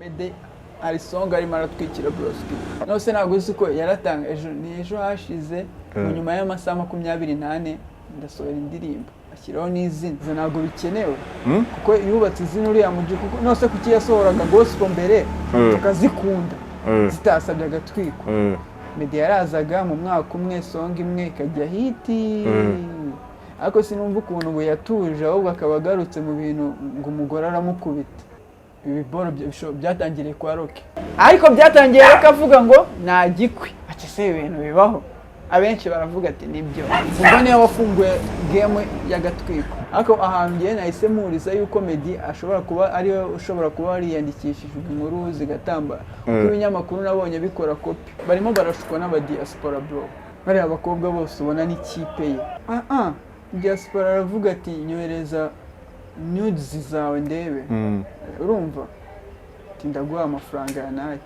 Meddy hari song arimo aratwikira broski. Nose ntabwo uzi ko yaratanga ejo, ni ejo hashize mu nyuma y'amasaha 24 ndasohora indirimbo, ashyiraho n'izina. Izo ntabwo bikenewe kuko yubatse izina uriya muji. Kuko nose kuki yasohoraga gospel mbere tukazikunda zitasabye agatwiko? Meddy yarazaga mu mwaka umwe song imwe ikajya hit, ariko sinumva ukuntu ubu yatuje, ahubwo akaba agarutse mu bintu ngo umugore aramukubita. Ibi boro byatangiriye kwa Rocky, ariko byatangiye Rocky avuga ngo nta gikwi ati se ibintu bibaho. Abenshi baravuga ati nibyo, ubwo niyo wafunguye game y'agatwiko. Ariko ahantu ngiye nahise mpuriza yuko Meddy ashobora kuba ariwe ushobora kuba wariyandikishije inkuru zigatamba, kuko ibinyamakuru nabonye bikora kopi, barimo barashukwa n'abadiaspora bro. Bariya abakobwa bose ubona n'ikipe ye, ah ah, diaspora aravuga ati nyohereza nudes zawe ndebe, urumva ati ndaguha amafaranga ya nayo.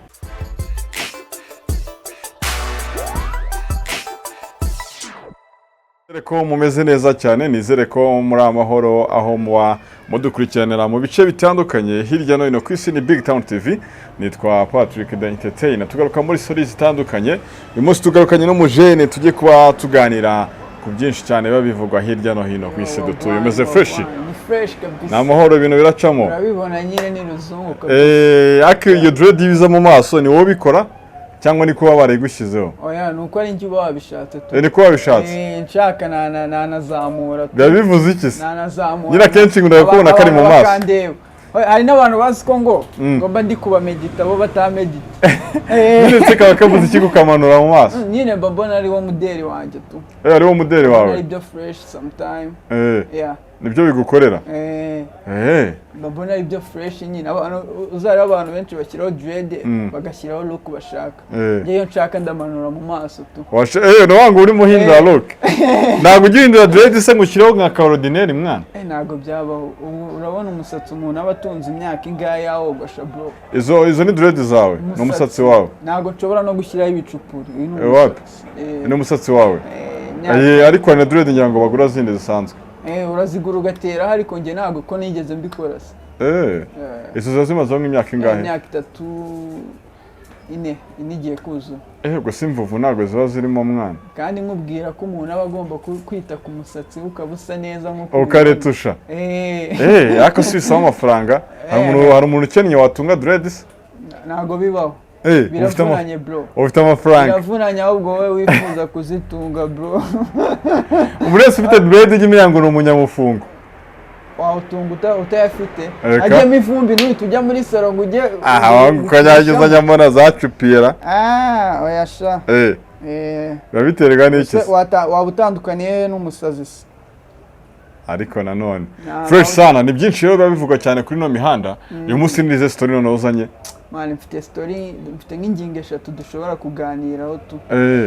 Nizere ko mumeze neza cyane, nizere ko muri amahoro aho muba mudukurikiranira mu bice bitandukanye hirya no hino ku isi. Ni Big Town TV, nitwa Patrick the Entertainer. Tugaruka muri stories zitandukanye. Uyu munsi tugarukanye n'umujene, tujye kuba tuganira ku byinshi cyane biba bivugwa hirya no hino ku isi dutuye. Umeze fresh? Ni fresh kabisa. Ni amahoro, ibintu biracamo. Urabibona nyine, ni ruzungu kabisa. Ariko iyo dread biza mu maso, ni wowe ubikora cyangwa ni kuba barayigushyizeho? Oya, ni uko ari njye uba wabishatse tu. Ni kuba wabishatse. Nshaka nanazamura tu. Biba bivuze iki se? Nanazamura. Nyine akenshi nkunda kubona kari mu Abantu maso. bakandeba. Oya, hari n'abantu bazi ko ngo mba ndi kubamedita, bo batamedita. Nyine se kaba kavuze iki kukamanura mu maso? Nyine mba mbona ari wo muderi wanjye tu. Ari wo muderi Mbona wawe. ari byo fresh sometime. Yeah. Nibyo bigukorera. Mba mbona ari byo fresh nyine. Abantu uzareba, abantu benshi bashyiraho dread, bagashyiraho look bashaka. Njye iyo nshaka ndamanura mu maso tu. Ni ngo urimo uhindura look. Ntabwo ujya uhindura dread se ngo ushyireho nka ka ordinaire, mwana? Ntabwo byabaho. Ubu urabona umusatsi umuntu aba atunze imyaka ingahe yawogosha bro? Izo ni dread zawe, ni umusatsi wawe? Ntabwo nshobora no gushyiraho ibicupuri. Uyu ni Wapi? umusatsi. Ni umusatsi wawe. Ariko hari na dread ngira ngo bagura zindi zisanzwe. Urazigura ugateraho, ariko njye ntabwo ko nigeze mbikora se. Izo ziba zimazeho nk'imyaka ingahe? Imyaka 3, 4 igiye kuzura. Ubwo si imvuvu ntabwo ziba zirimo, mwana? Kandi nkubwira ko umuntu aba agomba kwita ku musatsi we ukaba usa neza nk'uko Ukaretusha. Ariko si bisaba amafaranga? Hari umuntu ukennye watunga dread se? Ntabwo bibaho. Biravunanye bro. Ufite amafaranga. Biravunanye, ahubwo wowe wifuza kuzitunga bro. Umuntu wese ufite dread ujya umenya ngo ni umunyamufungo. Wawutunga utayafite? Reka. Ajyamo ivumbi, ntuhite ujya muri salo ngo ujye Aha ukanyageza, njya mbona zacupira. Ah, oya sha. Biba biterwa n'iki se? Waba utandukaniye n'umusazi se? Ariko nanone fresh sana. Ni byinshi rero biba bivugwa cyane kuri ino mihanda. Uyu munsi ni izihe story noneho uzanye? Man, mfite story, mfite nk'ingingo eshatu dushobora kuganiraho tu.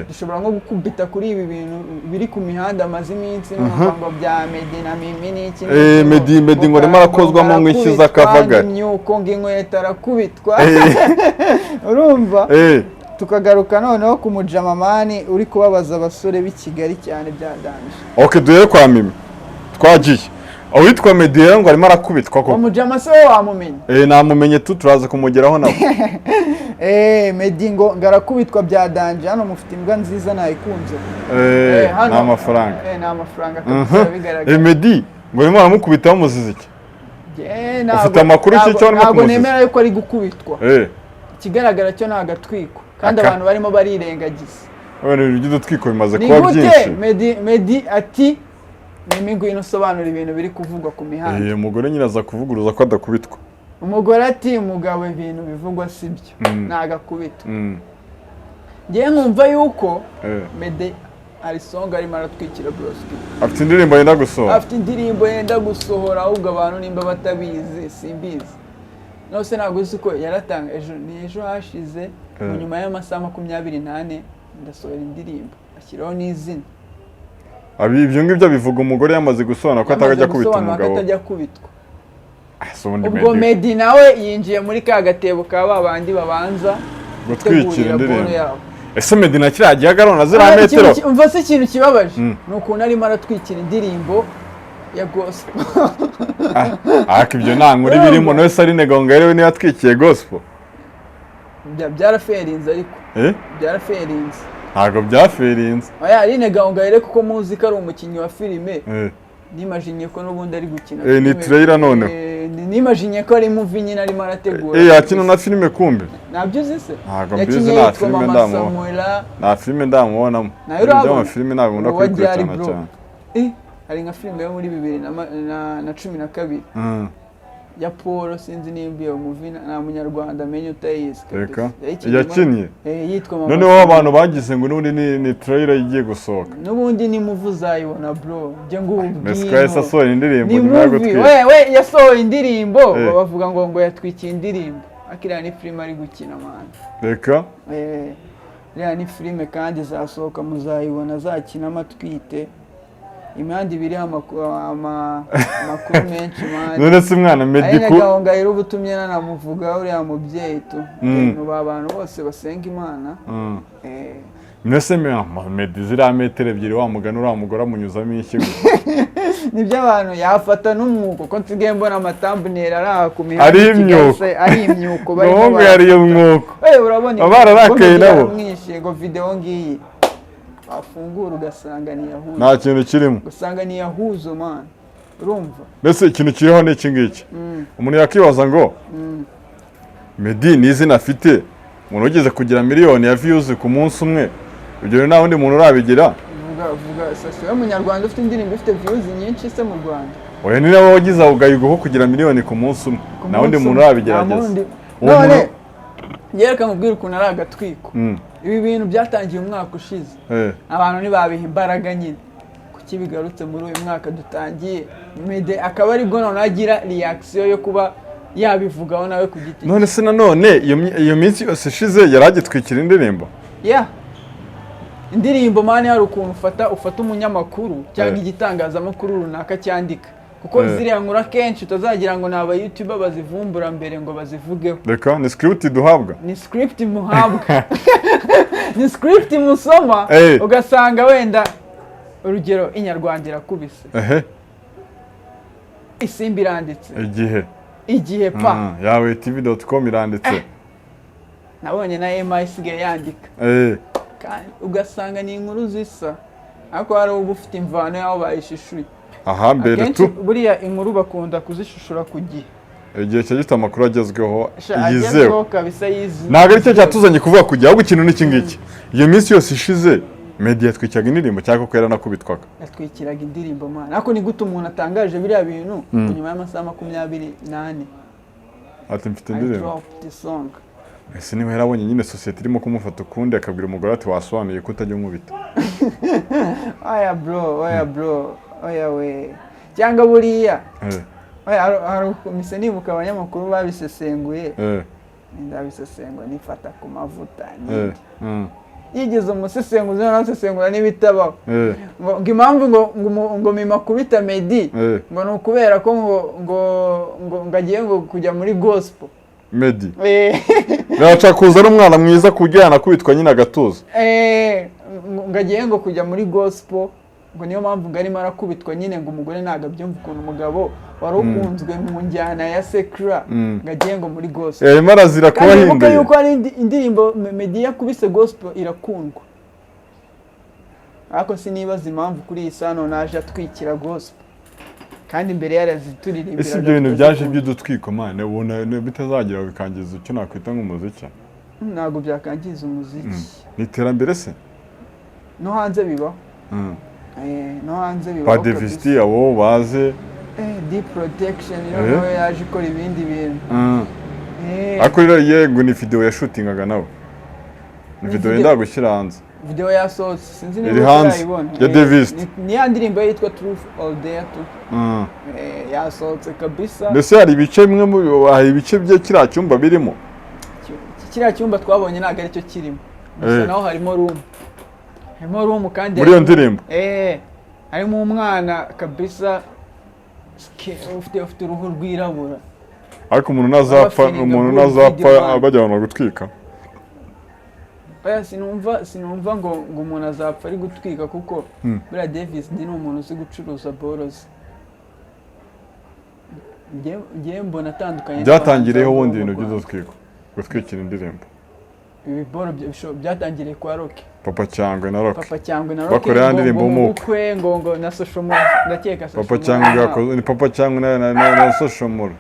Dushobora nko gukubita kuri ibi bintu biri ku mihanda amaze iminsi, numva ngo bya Meddy na Mimi n'iki n'iki, Meddy ngo arimo arakozwamo ngo inshyi z'akavagari. ngo imyuko, ngo inkweto arakubitwa, urumva? Tukagaruka noneho ku mujamamani uri kubabaza abasore b'i Kigali cyane bya danger. Okay, duhere kwa Mimi. Twagiye uwitwa Meddy rero ngo arimo arakubitwa koko. Umujama se we wamumenya? Namumenye tu, turaza kumugeraho nawe. Meddy ngo arakubitwa bya danger. Hano mufite imbwa nziza, nayikunze. Ni amafaranga. Ni amafaranga kabisa, bigaragara. Meddy ngo arimo aramukubita bamuziza iki? Ufite amakuru ki cyo barimo Ntabwo kumuziza? nemera yuko ari gukubitwa. Ikigaragara cyo ni agatwiko, kandi abantu barimo barirengagiza. Wenda ibintu by'udutwiko bimaze Ni kuba gute byinshi. Meddy ati Mimi ngwino usobanura ibintu biri kuvugwa ku mihanda. Umugore nyine aza kuvuguruza ko adakubitwa. Umugore ati umugabo ibintu bivugwa si byo, ni agakubito. Ngewe nkumva yuko Meddy hari song arimo aratwikira broski. Afite indirimbo yenda gusohora. Afite indirimbo yenda gusohora, ahubwo abantu nimba batabizi simbizi. Nose ntabwo uzi ko yaratanga ejo, ni ejo hashize mu nyuma y'amasaha 24 ndasohora indirimbo, ashyiraho n'izina. Ibyo ngibyo bivuga umugore yamaze gusobanura ko Yamaze atajya akubita gusobanura ko umugabo. atajya akubitwa. Ah, se ubundi Ubwo Meddy Meddy nawe yinjiye muri ka gatebo ka ba bandi babanza gutwikira gutegurira indirimbo. boro yabo. Ese Meddy na kiriya gihagararo na ziriya Ah, metero? Umva se, ikintu kibabaje ni ukuntu arimo aratwikira indirimbo ya gospel. Ariko ibyo nta nkuru ibirimo. Nawe Aline Gahongayire we niyo yatwikiye gospel. Byaraferinze ariko. Eh? Byaraferinze. Ntabwo byaferinze. Oya, Aline Gahongayire, kuko muzi ko ari umukinnyi wa filime, nimajinye ko n'ubundi ari gukina Eh, ni filime. trailer noneho. Eh, nimajinye ko ari movie nyine arimo arategura. Eh, yakina na filime kumbe? Ntabyo uzi se? Ntabwo mbizi. Yakinnye Nta yitwa filime Mama ndamubona. Samuela. Nta filime ndamubonamo. Nayo urabona? By'amafilime ntabwo nkunda Uwo ryari, kubikurikirana bro? cyane. Eh, hari nka filime yo muri 2012 ya Paul, sinzi nimba iyo movie nta munyarwanda amenya utayizi kabisa. Reka. Yayikinnyemo- Yakinnye? Eh, yitwa Mama Noneho Samuela. abantu bagize ngo n'ubundi ni trailer igiye gusohoka. N'ubundi ni movie, uzayibona bro, njye Mbese ko yahise ngubwino. asohora indirimbo Ni nyuma yo movie. gutwika? We yasohoye indirimbo. Bavuga ngo yatwikiye indirimbo, ariko iriya ni filime ari gukina, man. Reka. Eh, iriya ni filime kandi izasohoka, muzayibona, azakinamo atwite. Imihanda ibiri amakuru menshi, man. None se umwana Meddy Aline ku Gahongayire uba utumye nanamuvuga, uriya mubyeyi tu, nuba abantu bose basenga Imana. Eh, Mbese Meddy ziriya metero 2, wa mugani uriya mugore amunyuzamo inshyi gusa. Nibyo, abantu yafata n'umwuko, ko nsigaye mbona amatambuneri ari aha ku mihanda Ari i Kigali. imyuko. Se, ari imyuko barimo. Umuhungu yariye umwuko. Eh, urabona Baba bararakaye ngo nabo. yaramwishe, ngo video ngiyi wafungura ugasanga niyahuzo. Nta kintu kirimo. Ugasanga niyahuzo, man, urumva? Mbese ikintu kiriho ni iki ngiki: umuntu yakwibaza ngo Meddy ni izina afite, umuntu wigeze kugira miliyoni ya views ku munsi umwe, ibyo rero nta wundi muntu urabigira. Vuga vuga sasiyo y'umunyarwanda ufite indirimbo ifite views nyinshi se mu Rwanda. Oya, ni nawe wagize ako gahigo ko kugira miliyoni ku munsi umwe. Ku Nta wundi munsi muntu umwe. urabigerageza. Nta wundi. Uwo None muntu yereka nkubwire ukuntu ari agatwiko. Ibi bintu byatangiye umwaka ushize, abantu ntibabiha imbaraga nyine. Kuki bigarutse muri uyu mwaka dutangiye, Meddy akaba aribwo noneho agira reaction yo kuba yabivugaho nawe ku giti cye? None se nanone iyo minsi yose ishize yari agitwikira indirimbo? Yeah, indirimbo, man, hari ukuntu ufata umunyamakuru cyangwa igitangazamakuru runaka cyandika, kuko ziriya nkuru akenshi utazagira ngo ni aba YouTuber bazivumbura mbere ngo bazivugeho. Reka, ni script duhabwa. Ni script muhabwa, ni script musoma, ugasanga wenda urugero Inyarwanda irakubise, Isimbi iranditse, Igihe. Igihe pa. Yawe tv.com iranditse. Nabonye na ema isigaye yandika. Kandi ugasanga ni inkuru zisa, ariko hari uba ufite imvano y'aho bayishishuye. Aha mbere Akenshi tu buriya inkuru bakunda kuzishushura ku gihe. Igihe cya gifite amakuru agezweho Sha, yizewe. agezweho kabisa, yizewe. Ntabwo aricyo cyatuzanye kuvuga kujya, ahubwo ikintu ni iki ngiki: iyo minsi yose ishize Meddy yatwikiraga indirimbo cyangwa koko yaranakubitwaga? Yatwikiraga indirimbo, man, ariko ni gute umuntu atangaje biriya bintu nyuma y'amasaha 24 Ati mfite I indirimbo? dropped the song. Ese niba yarabonye nyine sosiyete irimo kumufata ukundi, akabwira umugore ati wasobanuye ko utajya unkubita? Oya bro, oya bro, oya we, cyangwa buriya oya, hari mise nibuka abanyamakuru babisesenguye. Ndabisesengura nifata ku mavuta. N'indi yigeze umusesenguzi noneho asesengura n'ibitabaho, ngo impamvu ngo mima kubita Meddy ngo ni ukubera ko ngo agiye ngo kujya muri gospel. Meddy birashaka kuza ari umwana mwiza ku buryo yanakubitwa nyine agatuza. Eh, ngo agiye ngo kujya muri gospel, ngo niyo mpamvu ngo arimo arakubitwa nyine, ngo umugore ntabwo abyumva ukuntu umugabo wari ukunzwe mu njyana ya secular ngo agiye ngo muri gospel. Arimo arazira kuba Kandi wibuke ahinduye. yuko hari indirimbo Meddy yakubise gospel irakundwa, ariko sinibaza impamvu kuri iyi sano naje atwikira gospel kandi imbere yarazituririmbiraga. Ese ibyo bintu byaje tukazikunda. by'udutwiko, man, ubona bitazagira bikangiza icyo nakwita nk'umuziki? Ntabwo byakangiza umuziki. Ni iterambere se? No hanze bibaho. Eh, no hanze bibaho Ba kabisa. Davis D abo baze. Eh, deep protection noneho yaje ikora ibindi bintu. Ariko rero yego ni video yashutingaga nawe, ni Ni video yenda gushyira hanze. Video yasohotse, sinzi niba Iri hanze, utarayibona. ya Davis D. Ni ya ndirimbo ye yitwa Truth or Dare tu. Yasohotse kabisa. Mbese hari ibice bimwe hari ibice bye kiriya cyumba birimo? Kiriya cyumba twabonye ntabwo aricyo kirimo gusa. Naho harimo room, harimo room kandi Muri iyo ndirimbo? Eh, harimo umwana kabisa ufite uruhu rwirabura. Ariko umuntu ntazapfa. Baba feeling Umuntu good ntazapfa video, man. bajya gutwika. Oya, sinumva ngo umuntu azapfa ari gutwika, kuko buriya Davis D ni umuntu uzi gucuruza borozi. Njye mbona atandukanye Byatangiriyeho n'abahanzi ubundi bo mu ibintu Rwanda. by'udutwiko, gutwikira indirimbo. Ibiboro byatangiriye kwa Rocky. Papa Cyangwe na Rocky. Papa Cyangwe na Rocky Bakorera ngo indirimbo ngo mu mu bukwe. bukwe, ngo na Social Mula, ndakeka Social Papa Mula Cyangwe yakoze ni Papa Cyangwe na Social Mula.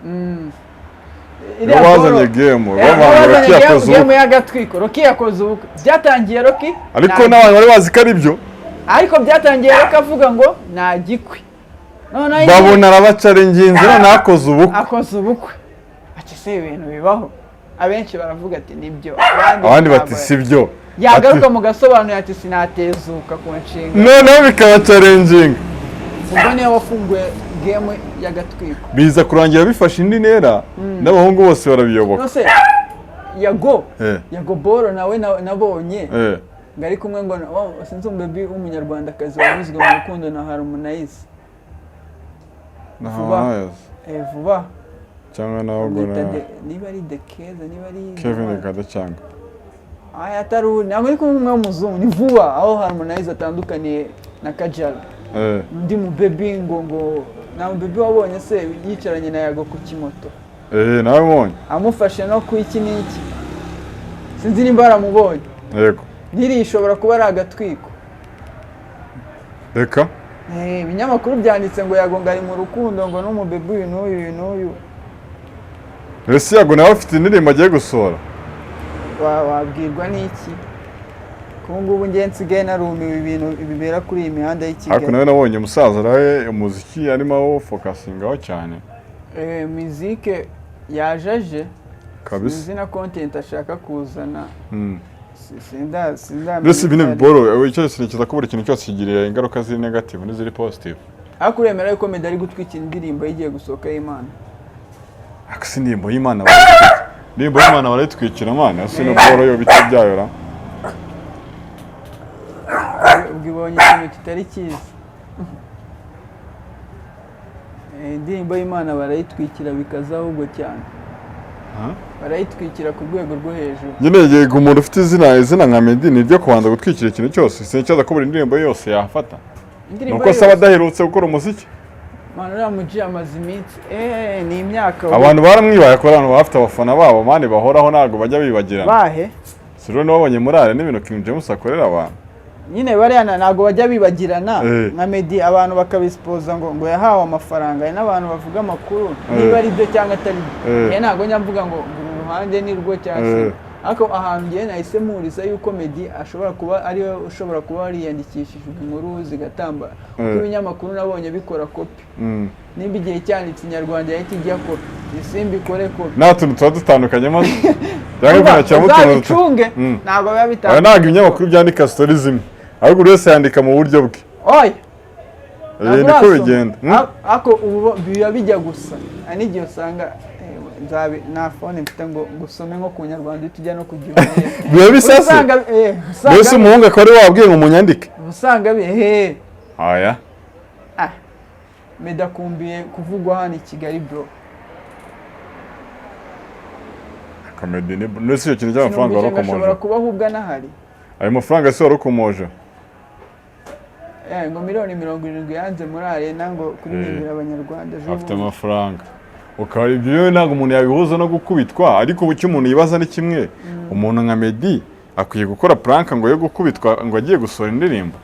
Iriya Nibo bazanye boro- game, Eh, bavanga bazanye Rocky yakoze game ubukwe. y'agatwiko. Rocky yakoze ubukwe, byatangiye Rocky Ariko nta n'abantu bari bazi ko ari byo. Ariko byatangiye Rocky avuga ngo nta gikwe, noneho Babona arabacarenginze, noneho akoze ubukwe. Akoze ubukwe, ati: "Se ibintu bibaho?" Abenshi baravuga ati: "Nibyo." Abandi bati: "Si byo." Yagaruka mu gasobanuye ati: "Sinatezuka ku nshinga." Noneho bikabacarenginga. Ubwo niwe wafunguye game y'agatwiko. Biza kurangira bifashe indi ntera, n'abahungu bose barabiyoboka. Nose Yago, Yago Boro nawe nabonye ngo ari kumwe ngo sinzi umubebi w'umunyarwandakazi wavuzwe mu rukundo na Harmonize. Na Vuba. Harmonize. Eh, vuba. Cyangwa nawe ubwo Bamwita na niba ari The Keza, niba ari Kevin Gada cyangwa Aya atari ubu, ntabwo ari kumwe w'umuzungu, ni vuba aho Harmonize atandukaniye na Kajala. Undi mubebi ngo nta mubebi wabonye se yicaranye na Yago ku kimoto? Eh, nawe mbonye. Amufashe no ku iki n'iki, sinzi nimba waramubonye. Yego. N'iriya ishobora kuba ari agatwiko. Reka. Eh, ibinyamakuru byanditse ngo Yago ngo ari mu rukundo ngo n'umubebi uyu n'uyu, uyu n'uyu. Ese Yago nawe afite indirimbo agiye gusohora? Wabwirwa n'iki? Kubu ngubu ngiye nsigaye narumiwe ibintu bibera kuri iyi mihanda y'i Ariko Kigali. nawe nabonye umusaza nawe umuziki arimo awufokasingaho cyane. Eh, muzike yajaje. Kabisa. Sinzi na content ashaka kuzana. Sinda Mbese bino biboro icyo sinkiza ko buri kintu cyose kigirira ingaruka ziri negative n'iziri positive. Ariko uremera yuko Meddy ari gutwikira indirimbo igiye gusohoka y'Imana? Ariko si indirimbo y'Imana barayitwikira? Indirimbo y'Imana barayitwikira, Mana? Ese no boro yo bite byayo ra? Ubwo ibonye ikintu kitari cyiza. Eh, indirimbo y'Imana barayitwikira bikaza ahubwo cyane. Barayitwikira ku rwego rwo hejuru. Nyine yego, umuntu ufite izina nka Meddy ni iryo kubanza gutwikira ikintu cyose. Sinkiza ko buri ndirimbo yose yafata. Indirimbo Nuko se aba yose. adaherutse gukora umuziki. Mwana, uriya muji amaze iminsi, ni imyaka. Abantu baramwibaye ko abantu bafite abafana babo, mani, bahoraho, ntabwo bajya bibagirana. Bahe? Si rero nabonye muri are n'ibintu King James akorera abantu. Nyine bariya ntabwo bajya bibagirana. Nka Meddy abantu bakabisipoza ngo yahawe amafaranga. Hari n'abantu bavuga amakuru, niba ari byo cyangwa atari byo. Njye ntabwo njya mvuga ngo uru ruhande ni rwo cyangwa se, ariko ahantu ngiye nahise mpuriza yuko Meddy ashobora kuba ariwe ushobora kuba wariyandikishije inkuru zigatamba, kuko ibinyamakuru nabonye bikora kopi. Nimba igihe cyanditse Inyarwanda yahita ijya kopi, Isimbi ikore kopi. Nta tuntu tuba dutandukanye maze cyangwa binashyiramo utuntu Uzabicunge. Ntabwo biba Aya bitandukanye. ntabwo ibinyamakuru byandika story zimwe, ahubwo buri wese yandika mu buryo bwe. Oya. Eh, niko bigenda. Ariko ubu biba bijya gusa. Hari n'igihe usanga nta phone mfite ngo ngusome nko ku Nyarwanda uhite ujya no ku Gihumeka. Biba bisa se? Usanga Mbese usanga umuhungu akaba ari wabwiye ngo munyandike? Usanga Aya. Ah, Meddy akumbiye kuvugwa hano i Kigali, bro. Comedy ni mbese icyo kintu cy'amafaranga Sinumvise ngo ashobora warukomoje? kuba ahubwo anahari. Ayo mafaranga se warukomoje? Eh, ngo miliyoni 70 yanze muri arena ngo kuririmbira Abanyarwanda ejo Afite bundi. amafaranga, ukaba ibyo rero ntabwo umuntu yabihuza no gukubitwa. Ariko ubu icyo umuntu yibaza ni kimwe: umuntu nka Meddy akwiye gukora prank ngo yo gukubitwa ngo agiye gusohora indirimbo?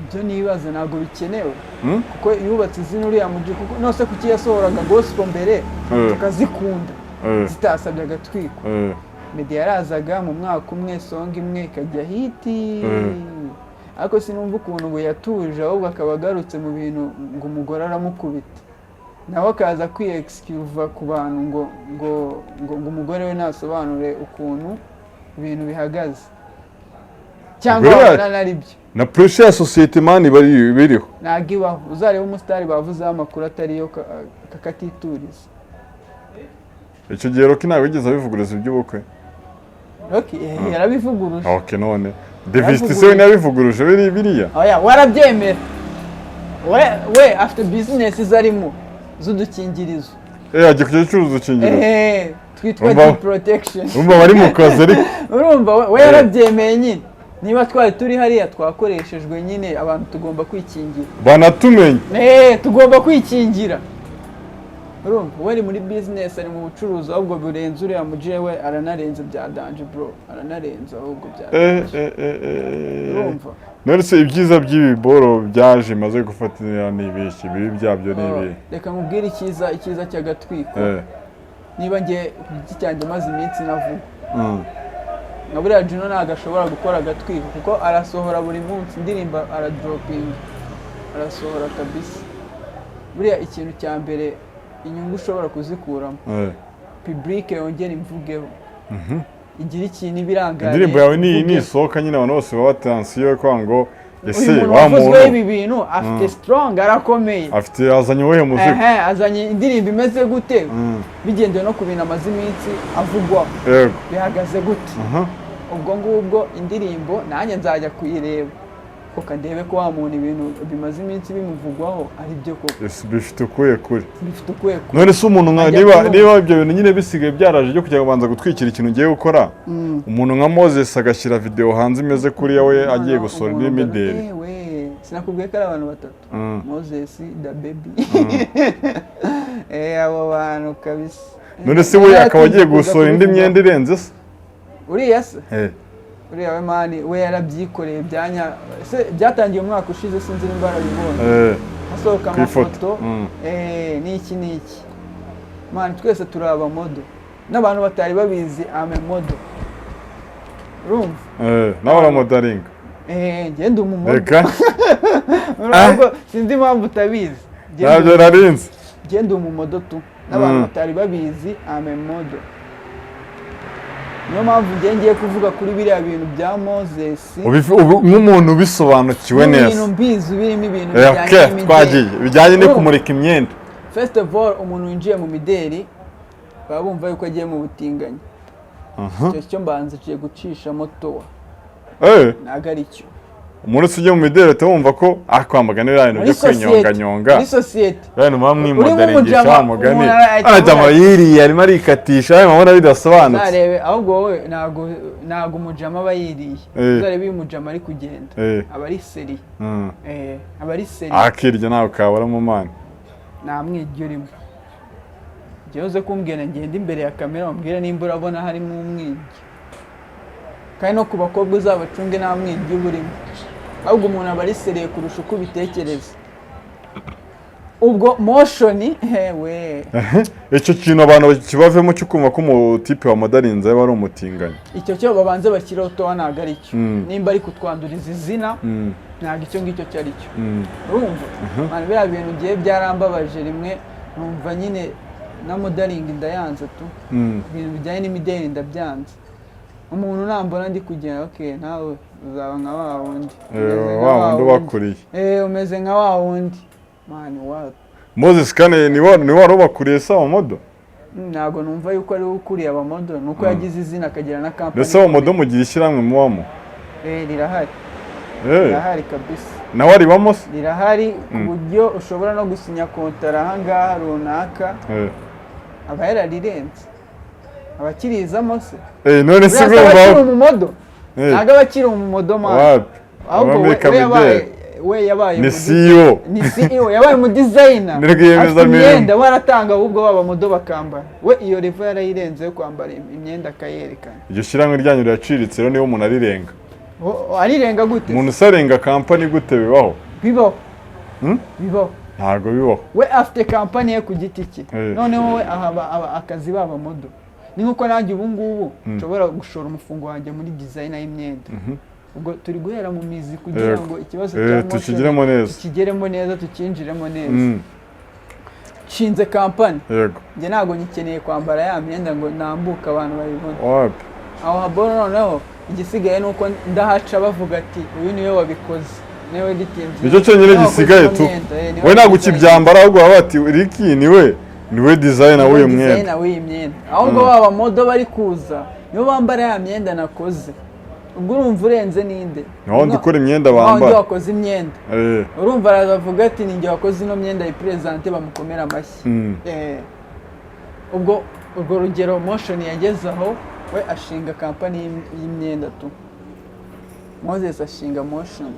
Ibyo nibaza, ntabwo bikenewe. Kuko yubatse izina uriya muji, kuko nose kuki yasohoraga gospel mbere tukazikunda zitasabye agatwiko? Meddy yarazaga mu mwaka umwe song imwe ikajya hit. Ariko sinumva ukuntu ubu yatuje, ahubwo akaba agarutse mu bintu ngo umugore aramukubita, nawe akaza kwiyexcusa ku bantu ngo umugore we nasobanure ukuntu ibintu bihagaze cyangwa Umugore wabona ari byo. Na pressure ya sosiyete, man, bari biriho. Ntabwo ibaho. Uzarebe umusitari bavuzeho amakuru atariyo kakatituriza. Icyo gihe Rocky ntabwo yigeze abivuguruza iby'ubukwe? Rocky yarabivuguruje. Ok, none Davis se we ntiyabivuguruje biriya? Oya, warabyemera. We afite bizinesi zarimo z'udukingirizo. Eh, agiye kujya acuruza udukingirizo. Eh, twitwa Urumva- D protection. Urumva bari mu kazi ariko. Urumva we yarabyemeye nyine. Niba twari turi hariya twakoreshejwe nyine, abantu tugomba kwikingira. Banatumenye. Eh, tugomba kwikingira. Urumva, we ari muri business, ari mu bucuruzi, ahubwo burenze uriya muje. We aranarenze bya danger, bro, aranarenze ahubwo bya danger. Urumva? None se ibyiza by'ibi boro byaje maze gufatira ni ibiki? Ibibi byabyo ni Oh, ibihe? Reka nkubwire icyiza cy'agatwiko. Niba ngiye ku giti cyanjye maze iminsi navuga, nka buriya Juno ntabwo ashobora gukora agatwiko, kuko arasohora buri munsi indirimbo, aradropinga, arasohora kabisa. Buriya ikintu cya mbere, inyungu ushobora kuzikuramo, public yongera imvugeho, igira ikintu ibirangariye. Indirimbo yawe ni Imvugeho. nisohoka nyine, abantu bose baba attention kwa ngo ese Uyu muntu wa wavuzweho muntu ibi bintu afite strong, arakomeye. Afite, azanye uwuhe muziki? Ehe, azanye indirimbo imeze gute? Bigendewe no ku bintu amaze iminsi avugwaho, bihagaze gute? Ubwo ngubwo indirimbo nanjye nzajya kuyireba kuko ndebe ko wa muntu ibintu bimaze iminsi bimuvugwaho ari byo koko. Ese bifite ukuye kuri? Bifite ukuye kuri. None se umuntu nka Ajya niba kumva. niba ibyo bintu nyine bisigaye byaraje byo kujya kubanza gutwikira ikintu ugiye gukora, umuntu nka Moses agashyira video hanze imeze kuriya, we agiye gusohora indi mideli? Ewe, sinakubwiye ko ari abantu batatu? Moses da Baby, abo bantu kabisa. None se we akaba agiye Yaratinze kuza gusohora indi kubivugaho. myenda irenze se? Uriya se, uriya we man, we yarabyikoreye byanya se, byatangiye umwaka ushize, sinzi nimba yarabibonye. Hasohoka Ku ifoto. amafoto. N'iki n'iki, man, twese turi abamodel, n'abantu batari babizi, I'm a model, urumva? Nawe uramodelinga? Njye ndi umumodel. Reka. Ahubwo sinzi impamvu utabizi. Ntabyo narinzi. Njye ndi umumodel tu, n'abantu batari babizi, I'm a model. Niyo mpamvu njye ngiye kuvuga kuri biriya bintu bya Moses. Nk'umuntu ubisobanukiwe N'ibintu neza. mbizi birimo ibintu bijyanye n'imideli. Twagiye bijyanye no Urumva? kumurika imyenda. First of all, umuntu winjiye mu mideli baba bumva yuko agiye mu butinganyi. Icyo cyo mbanza ciye gucishamo towa. Ntabwo ari cyo. Umuntu wese ujya mu mideli ahita wumva ko ah, kwamagana biriya bintu Muri byo kwinyonganyonga, sosiyete, muri sosiyete. biriya bintu muba mwimodelingisha, nk'umujama, wa mugani umuntu arahita arahita avuga ati- yiriye arimo arikatisha, ayo mabona bidasobanutse. Uzarebe ahubwo wowe, ntabwo umujama aba yiriye. Uzarebe iyo umujama ari kugenda, aba ari sérieux. Aba ari sérieux. Akirya nawe kabaramo man. Nta mwiryo urimo. Njyewe uze kumbwira, ngenda imbere ya kamera wambwira nimba urabona harimo umwiryo. Kandi no ku bakobwa uzabacunge, nta mwiryo uba urimo, ahubwo umuntu aba ari sérieux kurusha uko ubitekereza. Ubwo Moshions hewe? Icyo kintu abantu kibavemo cyo kumva ko umutipe wa modelinze aba ari umutinganyi. Icyo cyo babanze bashyireho towa, ntabwo ari cyo. Nimba ari kutwanduriza izina, ntabwo icyo ngicyo cyo ari cyo. Urumva? Man, biriya bintu ngiye byarambabaje rimwe, numva nyine na modeling ndayanze tu. Ibintu bijyanye n'imideli ndabyanze. Umuntu nambona ndi kugenda, ok, nawe uzaba nka wa wundi. Umeze nka wa wundi ubakuriye. Umeze nka wa wundi, man, what? Moses kane ni wari ubakuriye se abamodel? Ntabwo numva yuko ari we ukuriye abamodel, ni uko yagize izina akagira na kampani. Mbese abamodel mugira ishyirahamwe mubamo? Rirahari. Rirahari kabisa. Nawe aribamo se? Rirahari, ku buryo ushobora no gusinya kontara ahangaha runaka. Aba yararirenze, abakirizamo se. None se Uriya se aba akiri urumva umumodel? Ntabwo aba akiri umumodel, man. Wapi? Ahubwo Aba we, muri we yabaye Kamideli. we yabaye Ni CEO. Ni CEO, yabaye mu designer. Ni rwiyemezamirimo. Afite imyenda, we aratanga, ahubwo baba model bakambara. We iyo level yarayirenze yo kwambara imyenda akayerekana. Iryo shyirahamwe ryanyu riraciriritse rero, niba umuntu arirenga. Arirenga gute? Umuntu usarenga kampani gute? Bibaho? Bibaho. Hmm? Bibaho. Ntabwo bibaho. We afite kampani ye ku giti cye. Noneho we aha akazi baba model, ni nkuko nanjye ubu ngubu nshobora gushora umufungo wanjye muri design y'imyenda. Ubwo turi guhera mu mizi kugira ngo ikibazo cya Moshions Tukigeremo neza. Tukigeremo neza, tukinjiremo neza. Nshinze kampani. Njye ntabwo ngikeneye kwambara ya myenda ngo nambuke abantu bayibone. Wapi. Aho haboro, noneho igisigaye ni uko ndahaca bavuga ati: "Uyu niwe wabikoze, niwe weditinze." Nicyo cyonyine gisigaye tu. We ntabwo ukibyambara, ahubwo baba bati: "Ricky niwe designer w'uyu mwenda." Designer w'iyi myenda. Ahubwo baba model bari kuza nibo bambara ya myenda nakoze. Ubwo urumva urenze ninde? Ni wundi ukora imyenda Wa wundi bambara. wakoze imyenda. Urumva araza avuga ati: "Ni njye wakoze ino myenda yipresente," bamukomera amashyi. Ubwo urwo rugero Moshions yageze aho, we ashinga kampani y'imyenda tu. Moses ashinga Moshions.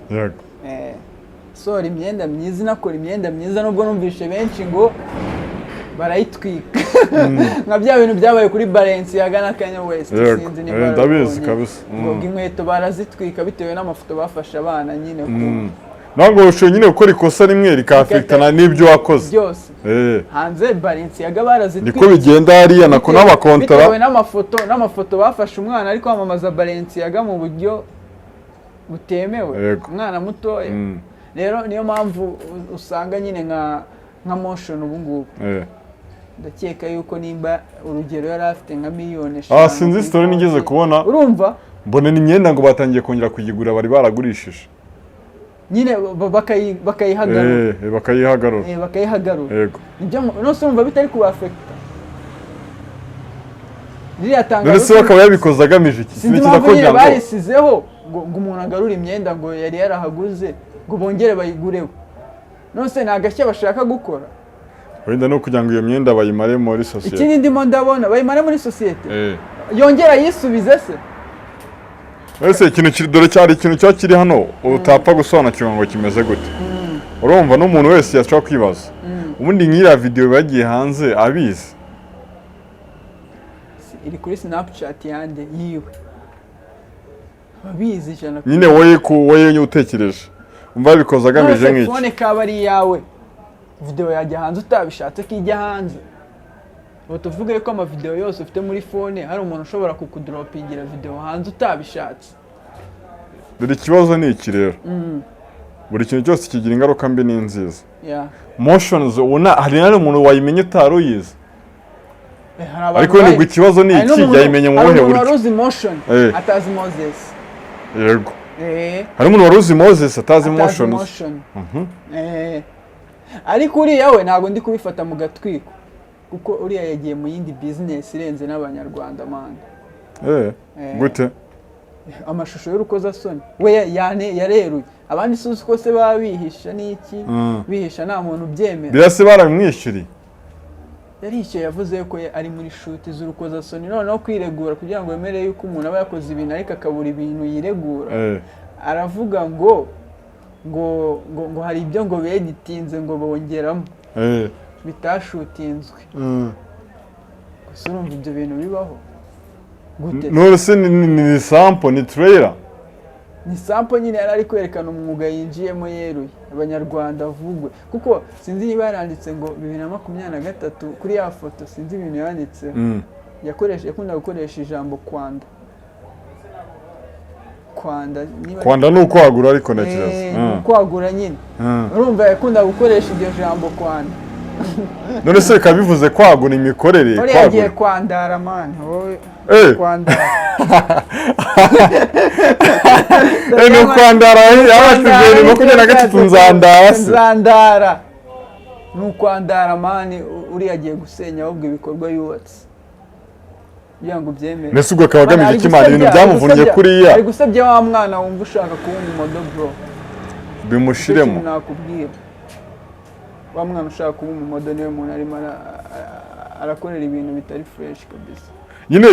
Sohora imyenda myiza, inakora imyenda myiza, nubwo numvishe benshi ngo Barayitwika nka bya bintu byabaye kuri Balenciaga na Kanye West. Yego. Sinzi niba Ndabizi warabibonye. kabisa. Ngo inkweto barazitwika bitewe n'amafoto bafashe abana nyine ku Ntabwo ushoboye nyine gukora ikosa rimwe rikafekitana n'ibyo wakoze. Byose hanze Balenciaga barazitwika. Niko bigenda hariya nako n'abakontara. Bitewe n'amafoto bafashe umwana ari kwamamaza Balenciaga mu buryo butemewe, umwana mutoya. Rero niyo mpamvu usanga nyine nka Moshions ubu ngubu, ndakeka yuko nimba urugero yari afite nka miliyoni 5 Ah, sinzi kuri story nigeze konti. kubona. Urumva? Mbona ni imyenda ngo batangiye kongera kuyigura bari baragurishije. Nyine bakayihagarura. Bakayihagarura. Bakayihagarura. Yego. Nibyo nose urumva bitari kubafekita ririya tangazo? None se bakaba yabikoze agamije iki? Sinzi Sintekereza impamvu ko nyine kugira ngo barisizeho ngo umuntu agarure imyenda ngo yari yarahaguze, ngo bongere bayigureho. Nose ni agashya bashaka gukora? Wenda no kugira ngo iyo myenda bayimare muri sosiyete. Ikindi ndimo ndabona bayimare muri sosiyete, yongera yisubize se? Ese ikintu dore cyari ikintu cyo kiri hano utapfa gusobanukirwa ngo kimeze gute. Urumva n'umuntu wese yashobora kwibaza, ubundi nk'iriya video bagiye hanze abizi? Iri kuri Snapchat yande yiwe, ababizi ijana ku Nyine wowe ku wowe utekereje umva yabikoze agamije None se nk'iki? phone kaba ari iyawe, video yajya hanze utabishatse ko ijya hanze? Ubu tuvuge ko amavideo yose ufite muri phone hari umuntu ushobora kukudoropingira video hanze utabishatse? Dore ikibazo ni iki rero: buri kintu cyose kigira ingaruka mbi n'inziza. Moshions ubona hari n'umuntu wayimenya utari uyizi. Hari abantu Ariko nubwo ikibazo ni hari iki, yayimenye mu hari buhe umuntu buryo? wari uzi Moshions atazi Moses. Yego, hari umuntu wari uzi Moses atazi atazi Moshions. Moshions. Ariko uriya we ntabwo ndi kubifata mu gatwiko, kuko uriya yagiye mu yindi business irenze n'abanyarwanda, man. Gute? Amashusho y'urukozasoni we yareruye. Abandi si uzi ko se baba bihisha n'iki? Bihisha, nta muntu ubyemera. Birase baramwishyuriye. Yarishyuye, yavuze ko ari muri shoot z'urukozasoni. Noneho kwiregura, kugira ngo wemere yuko umuntu aba yakoze ibintu ariko akabura ibintu yiregura, aravuga ngo hari ibyo ngo beditinze, ngo bongeramo bitashutinzwe. Gusa urumva ibyo bintu bibaho gute? None se ni sample, ni trailer? Ni sample nyine, yari ari kwerekana umwuga yinjiyemo yeruye, abanyarwanda avugwe, kuko sinzi niba yaranditse ngo 2023 kuri ya foto, sinzi ibintu yanditseho. Yakoresha, yakunda gukoresha ijambo kwanda, kwanda niba Kwanda ni ukwagura, ariko ntekereza Ni ukwagura nyine. Urumva yakunda gukoresha iryo jambo kwanda. None se bikaba bivuze kwagura imikorere? Uriya yagiye Kwagura. kwandara, man, wowe. Kwandara. Ni ukwandara. Yarati 2023 nzandara se. Nzandara ni ukwandara, man. Uriya agiye gusenya ahubwo ibikorwa yubatse kugira ngo ubyemere. Mbese ubwo akaba agamije Ari iki, man? Ibintu byamuvunnye kuriya. Ari gusebya wa mwana wumva ushaka kuba umumodel, bro. Nicyo Bimushiremo. kintu nakubwira: wa mwana ushaka kuba umumodel niwe muntu arimo arakorera ibintu bitari fresh kabisa. Nyine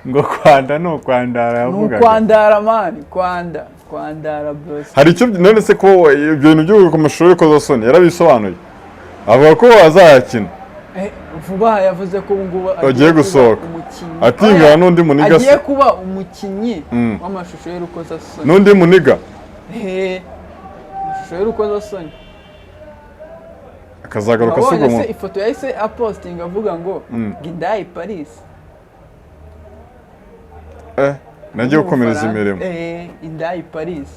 ngo kwanda ni ukwandara Ni yavugaga. ukwandara, man, kwanda, kwandara, bro. Hari icyo none se ko ibyo bintu byo ku mashusho y'urukozasoni yarabisobanuye, avuga ko azayakina? Vuba aha yavuze ko ubu ngubu Agiye kuba gusohoka. umukinnyi. Atingana Oya, n'undi muniga agiye se? kuba umukinnyi w'amashusho y'urukozasoni. N'undi muniga? Amashusho y'urukozasoni. Akazagaruka se ubwo Wabonye se ifoto yahise apostinga avuga ngo "Gindayi Paris"? Nagiye gukomereza Mu Bufaransa. imirimo. Indayi Paris,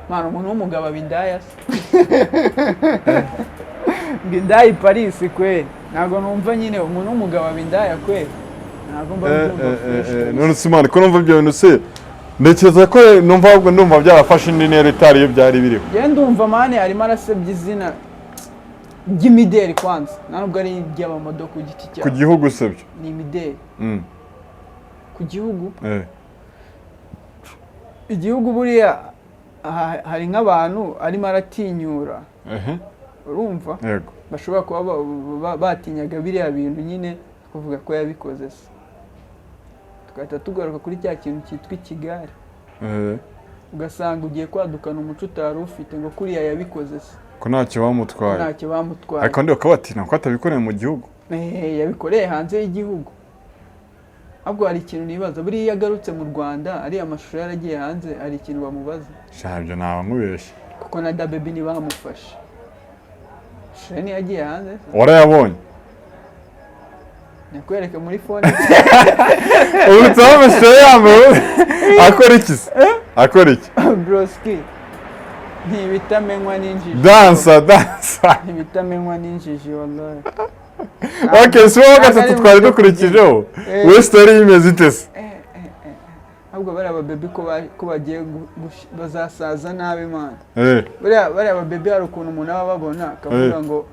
mwana. Umuntu w'umugabo aba indaya se? Ngo indayi Paris kweli? Ntabwo numva nyine umuntu w'umugabo aba indaya kweli, ntabwo mba mbyumva fresh kabisa. None se imana ko numva ibyo bintu se, ntekereza ko numva ahubwo ndumva byarafashe indi ntera itari iyo byari biriho. Njyewe ndumva, man, arimo arasebya izina ry'imideli kwanza, nta nubwo ari iry'abamodel ku giti Ku cyabo. gihugu se byo? Ni imideli ku gihugu. Igihugu buriya hari nk'abantu arimo aratinyura. Urumva? Yego. Bashobora kuba batinyaga biriya bintu nyine, kuvuga ko yabikoze se, tugahita tugaruka kuri cya kintu cyitwa ikigare. Ugasanga ugiye kwadukana umuco utari ufite, ngo kuriya yabikoze se. Ko ntacyo bamutwaye. Ntacyo bamutwaye. Ariko ndi bakaba bati ntabwo atabikoreye mu gihugu. Yabikoreye hanze y'igihugu. Ahubwo hari ikintu nibaza: buriya iyo agarutse mu Rwanda, ariya mashusho yaragiye hanze, hari ikintu bamubaza? Sha, ibyo naba nkubeshye. Kuko na DaBaby ntibamufashe, ishusho ye ntiyagiye hanze. Warayabonye? Nyakwereke muri phone. Ubu tuba amashusho ye yambaye akora iki se? Akora iki? Broski, ntibitamenywa n'injiji. Dansa dansa. Ntibitamenywa n'injiji, wallahi. Okay, si wowe Ntabwo gatatu ari twari mu byo. dukurikijeho. We story imeze ite se? Ahubwo bariya babebi ko bagiye bazasaza nabi, man. Bariya babebi, hari ukuntu umuntu aba ababona akavuga ngo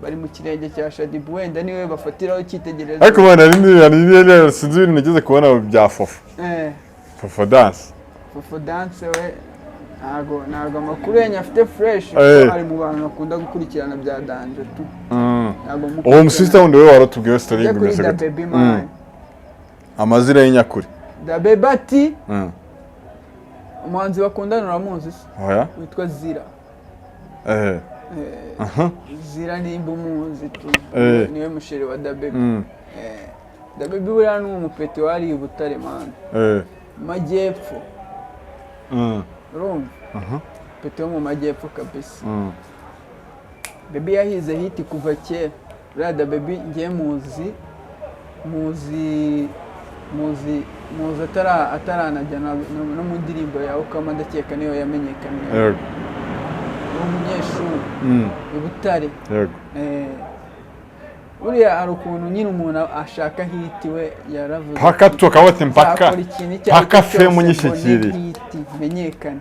bari mu kirenge cya Shaddyboo, wenda niwe bafatiraho icyitegererezo. Ariko man, hari n'ibintu, sinzi, ibintu nigeze kubona bya Fofo. Fofo Dance. Fofo Dance we, ntago amakuru ye nyafite fresh, kuko ari mu bantu bakunda gukurikirana bya danger tu. Ntago Uwo mukurikirana. Musista wundi we waratubwiye story Ujya kuri imeze Da gute? Baby, man. Amazina y'inyakuri. Da Baby ati umuhanzi bakundana uramuzi se? Oya. Witwa Zira. Zira, nimba umuzi tu. Niwe musheri wa Da Baby. Da Baby buriya ni umupeti wariye i Butare, man. Majyepfo. Urumva? Peti wo mu majyepfo kabisa. Baby yahize hit kuva kera. Buriya Da Baby ngiye muzi ataranajya no mu ndirimbo ya Ukama, ndakeka niyo yamenyekanye. Ni umunyeshuri i Butare. Buriya hari ukuntu nyine umuntu ashaka hit, we yaravuze Paka ati, tu akaba ati mpaka "Nzakora ikintu icyo ari mpaka cyo fame cyose mbone unyishyikiriye." hit menyekane.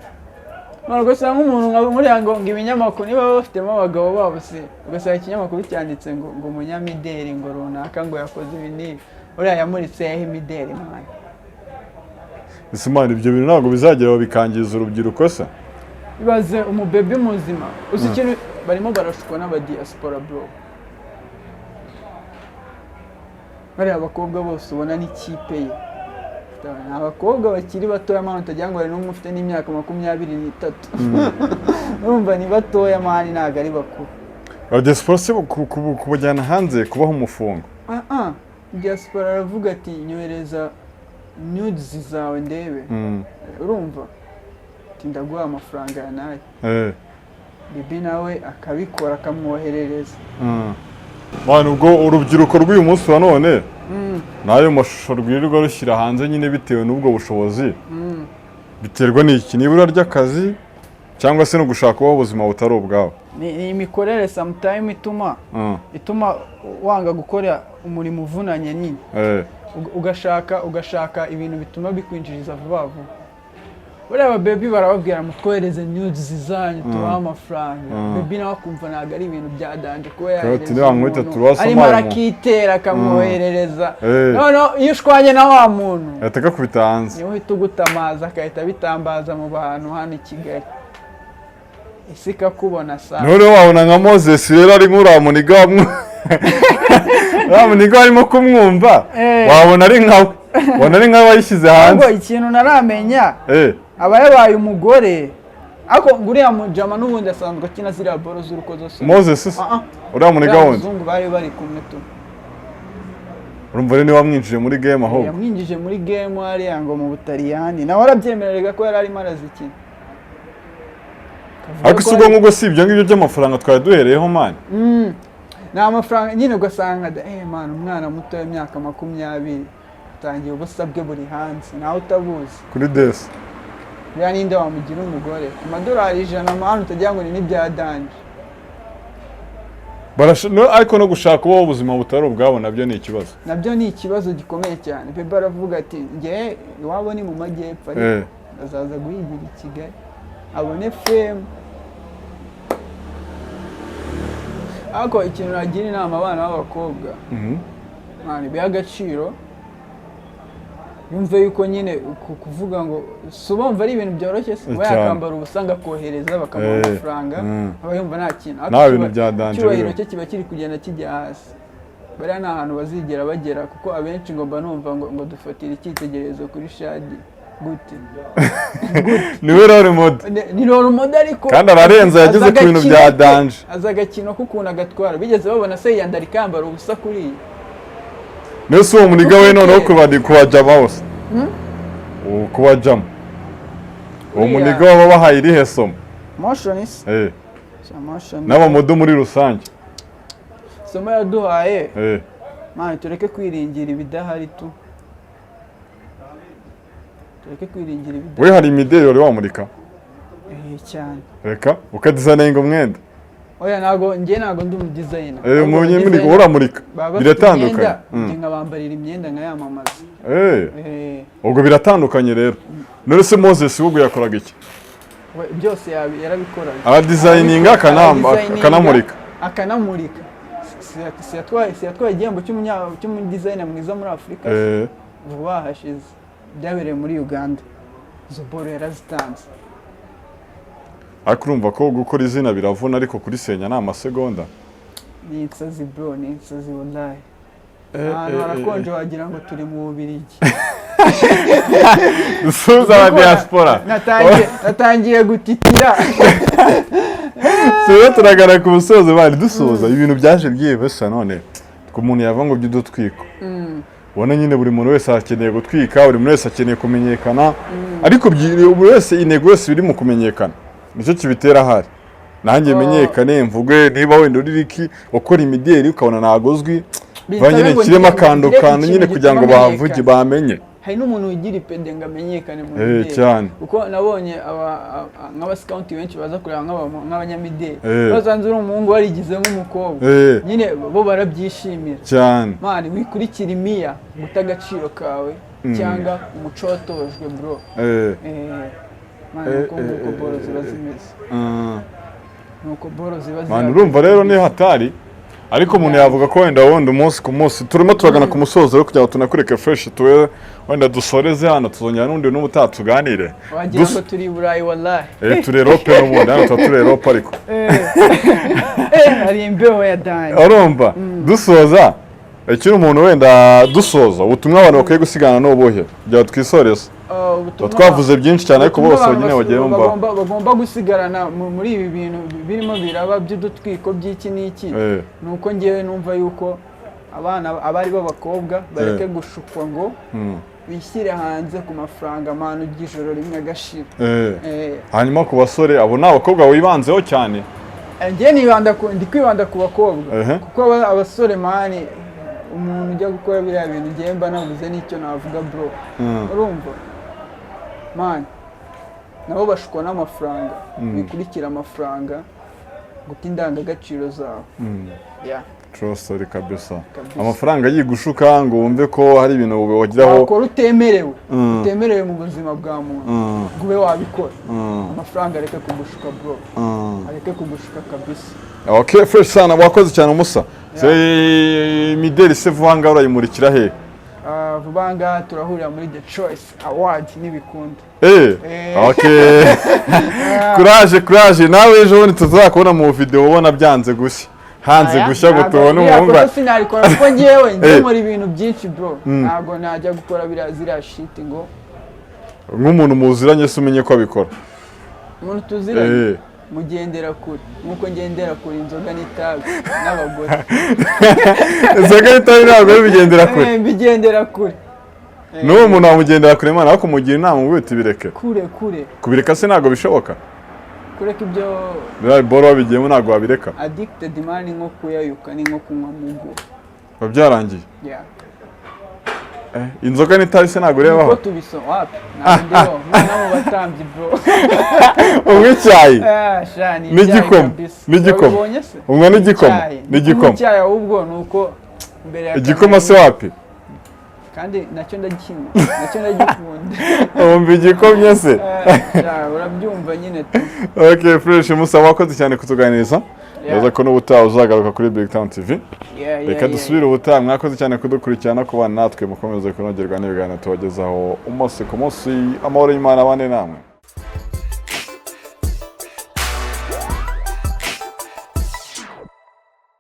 None ugasanga nk'umuntu nka nkuriya ngo ibinyamakuru niba bafitemo abagabo babo se, ugasanga ikinyamakuru cyanditse ngo umunyamideli ngo runaka ngo yakoze ibi n'ibi, uriya yamuritse hehe imideli, mwana? Ese man, ibyo bintu ntabwo bizageraho bikangiza urubyiruko se? Ibaze umubebi muzima, uzi ikintu barimo barashukwa n'abadiaspora, bro. Bariya abakobwa bose ubona n'ikipe ye ni abakobwa bakiri batoya, man, utagira ngo hari n'umwe ufite n'imyaka 23. Urumva ni batoya, man, ntabwo ari bakuru. Abadiaspora se kubajyana hanze kubaha umufungo? Ah ah, diaspora aravuga ati nyohereza nudes zawe ndebe. Urumva, ati ndaguha amafaranga ya nayo. Bibi nawe akabikora, akamwoherereza. Man, ubwo urubyiruko rw'uyu munsi wa none n'ayo mashusho rwirirwa rushyira hanze nyine bitewe n'ubwo bushobozi, biterwa n'iki? Nibura ry'akazi cyangwa se no gushaka kubaho ubuzima butari ubwawe? Ni imikorere sometime ituma ituma wanga gukora umurimo uvunanye nyine. Ugashaka ibintu bituma bikwinjiriza vuba vuba. Buriya ababebi barababwira mutwohereze nudes zanyu tubahe amafaranga. Baby nawe akumva ntabwo ari ibintu bya danger kuba Ati yahereza niba nkwita umuntu turasoma arimo ayo arakitera akamwoherereza. Noneho iyo ushwanye na wa muntu, ahita agakubita hanze. Niwe uhita ugutamaza, agahita abitambaza mu bantu hano i Kigali, isi ikakubona saa. Noneho wabona nka Moses rero ari nk'uriya muniga uriya muniga arimo kumwumva. Wabona ari nkawe, wabona ari nkawe wayishyize Ahubwo hanze. ikintu naramenya, aba yabaye umugore, ariko ngo uriya mujama n'ubundi asanzwe akina ziriya boro z'urukozasoni. Moses se? Ah, ah. Uriya muniga Uriya wundi? muzungu bari bari kumwe tu. Urumva rero niwe wamwinjije muri game ahubwo. Yamwinjije muri game hariya ngo mu Butaliyani, nawe arabyemererega ko yari arimo arazikina. Akavuga Ariko ko si ubwo ngubwo, si ibyo ngibyo by'amafaranga twari duhereyeho, man? Ni amafaranga nyine, ugasanga man, umwana muto w'imyaka 20 atangiye ubusa bwe buri hanze, nawe utabuzi. Kuri desi. Buriya ninde wamugira umugore ku madolari 100, man, utagira ngo ni n'ibya danger? Ariko no gushaka kubaho ubuzima butari ubwabo nabyo ni ikibazo. Nabyo ni ikibazo gikomeye cyane. Bebe aravuga ati nge iwabo ni mu majyepfo, ariko azaza guhigira i Kigali abone fame. Ariko ikintu nagira inama abana b'abakobwa, mwana, biha agaciro, yumve yuko nyine kuvuga ngo si ubumva ari ibintu byoroshye se kuba Cyane. yakambara ubusa ngakohereza bakamuha amafaranga, aba yumva nta kintu. Ariko Nta bintu bya danger icyubahiro biriho. cye kiba kiri kugenda kijya hasi. Bariya nta hantu bazigera bagera, kuko abenshi ngo mba numva ngo dufatire icyitegererezo kuri Shadi. Gute? Niwe role model. Ni role model, ariko Kandi ararenze, yageze azi ku bintu agakino bya ke, danger. Azi agakino k'ukuntu agatwara. Bigeze babona se yiyandarika, yambara ubusa kuriya? Niyo si uwo muniga we noneho kubajama bose. Uwo kubajama, uwo muniga waba bahaye irihe somo? Moshions se? Eh. Moshions. N'abamodo muri rusange. Somo yaduhaye, man, tureke kwiringira ibidahari tu, tureke kwiringira ibidahari. We hari imideli wari wamurika? Eh, cyane. Reka, ukadesigninga umwenda? Oya, ntabwo njye, ntabwo ndi umudesigner. Mu nyamurika uramurika? Baba bafite Biratandukanye. imyenda, njye nkabambarira imyenda, nkayamamaza. Eh. Ubwo biratandukanye rero. None se Moses ubwo yakoraga iki? We, byose yarabikoraga. Aradesigninga, Aradesigninga, akanamurika. Akanamurika. Si yatwaye igihembo cy'umudesigner mwiza muri Afurika vuba hashize, byabereye muri Uganda? Izo boro yarazitanze. Ariko urumva ko gukora izina biravuna, ariko kurisenya ni amasegonda. Ni insazi bro, ni insazi wallahi. Ahantu harakonje, wagira ngo turi mu Bubiligi. Dusuhuza aba diaspora. Natangiye gutitira. Turiho turagana ku musozo bari dusoza. Ibintu byaje byihuse none ku muntu yava ngo by'udutwiko, ubona nyine buri muntu wese akeneye gutwika, buri muntu wese akeneye kumenyekana, ariko buri wese intego yose biri mu kumenyekana, nicyo kibitera. Ahari nanjye menyekane, mvuge niba wenda uri Ricky ukora imideli, ukabona ntabwo uzwi, Binsabe nyine ngo kiremo akantu ngire kantu ikintu nyine kugira ngo gituma bavuge, menyekana. bamenye. Hari n'umuntu wigira ipede ngo amenyekane mu mideli. Cyane. Kuko nabonye nk'abascout benshi baza kureba nk'abanyamideli, basanze uri umuhungu warigize nk'umukobwa, nyine bo barabyishimira. Cyane. Man, wikurikira imiya guta agaciro kawe cyangwa umuco watojwe, bro. Man, uko nguko boro ziba zimeze, nuko boro ziba Man, zihagaze. urumva rero ni hatari, ariko umuntu yavuga ko wenda umunsi ku munsi turimo turagana ku musozo rero, kugira ngo tunakureke fresh, tube wenda dusoreze hano, tuzongera n'undi n'ubutaha tuganire. Wagira ngo turi i Burayi wallahi. Turi Europe n'ubundi, hano tuba turi Europe ariko. Hari imbeho ya dani. Urumva dusoza, ikiri umuntu wenda dusoza, ubutumwa abantu bakwiye gusigana ni ubuhe kugira ngo twisoreze? Ubutumwa Tuba twavuze byinshi cyane, ariko ubutumwa bose abantu nyine bagiye bumva bagomba gusigarana muri ibi bintu birimo biraba by'udutwiko by'iki n'iki, ni uko ngewe numva yuko abana abari b'abakobwa bareke gushukwa ngo bishyire hanze ku mafaranga, man, urya ijoro rimwe agashira. Hanyuma ku basore, abo ni abakobwa wibanzeho cyane? Njye nibanda ku ndi kwibanda ku bakobwa, kuko abasore, man, umuntu ujya gukora biriya bintu, ngewe mba nabuze n'icyo navuga, bro. Urumva man, nabo bashukwa n'amafaranga. Bikurikira amafaranga guta indangagaciro zawe. Yeah. True story kabisa. Kabisa. Amafaranga yigushuka ngo wumve ko hari ibintu wageraho Wakora utemerewe, utemerewe mu buzima bwa muntu, ngo ube wabikora. Amafaranga areke kugushuka, bro. Areke kugushuka kabisa. Okay, fresh sana, wakoze cyane umusa. Se imideli se vuba ngaha urayimurikira he? Ah, vuba ngaha turahurira muri The Choice Award n'ibikunda. Okay, courage, courage nawe. Ejo bundi tuzakubona mu video, ubona byanze gushya, hanze Aya, gushya ngo ntabwo tubone biriya umuhungu. kosa sinabikora, kuko ngewe njye nkora ibintu byinshi, bro. Ntabwo najya gukora biriya ziriya shit ngo Nk'umuntu muziranye se, umenye ko abikora? Umuntu tuziranye, mugendera kure nk'uko ngendera kure inzoga n'itabi n'abagore. Inzoga n'itabi ntabwo bigendera kure. Mbigendera kure. N'uwo muntu wamugendera kure, Imana, ariko kumugira inama ngo uhite ubireke. Kure kure. Kubireka se ntabwo bishoboka? Kureka ibyo? Biriya boro wabigiyemo ntabwo wabireka. Addicted, man, ni nko kuyayuka, ni nko kunywa mugo. Biba byarangiye. Yeah. Inzoga n'itabi se ntabwo urebaho? Niko tubisoma, wapi, ntabwo ndebaho no mu batambyi, bro. Unywa icyayi? Ah, sha, ni N'igikoma, icyayi kabisa. n'igikoma. Wabibonye se? Unywa n'igikoma? Icyayi. N'igikoma. Kunywa icyayi ahubwo ni uko mbere ya Igikoma se kamera- wapi? Kandi nacyo ndakinywa, nacyo ndagikunda. Wumva igikomye se? Ah, sha, urabyumva nyine tu. Okay, fresh musa, wakoze cyane kutuganiriza. Neza ko n'ubutaha uzagaruka kuri Big Town TV. Yeah, Reka dusubire ubutaha. Mwakoze cyane kudukurikirana no kubana natwe, mukomeze kunogerwa n'ibiganiro tubagezaho umunsi ku munsi. Amahoro y'Imana abane namwe.